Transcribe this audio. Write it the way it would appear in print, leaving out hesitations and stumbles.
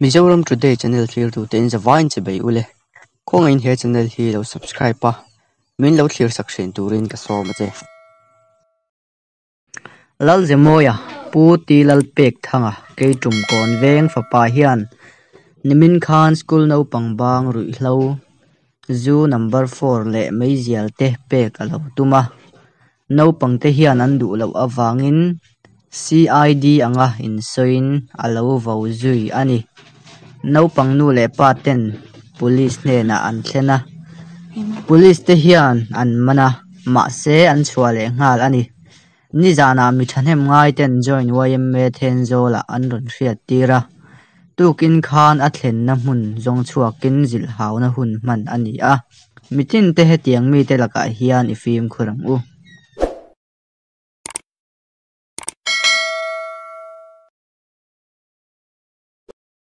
Mizoram Today channel thlirtute in zavaiin chibei ule. Khawngaihin he channel hi lo subscribe a, min lo thlirsak thin turin ka sawm a che. Lalzemawia, Pu T Lalpekthanga, Keitum Kawn Veng fapa hian nimin khan school naupang bang ruihhlo, zu number four leh meizial te pek a lo tum a. Naupang te hian an duh loh avangin CID anga insawiin a lo vo zui a ni. Naupang nu leh pa ten Police hnenah an thlen a, Police te hian an man a, mahse an chhuah leh nghal a ni. Nizanah mi thahnem ngai ten Joint yma Thenzawlah an rawn hriat tir a, tukin khan a thlenna hmun zawng chhuakin zilhhauna hun hman a ni a. Mitin te hetiang mite lakah hian i fimkhur ang u.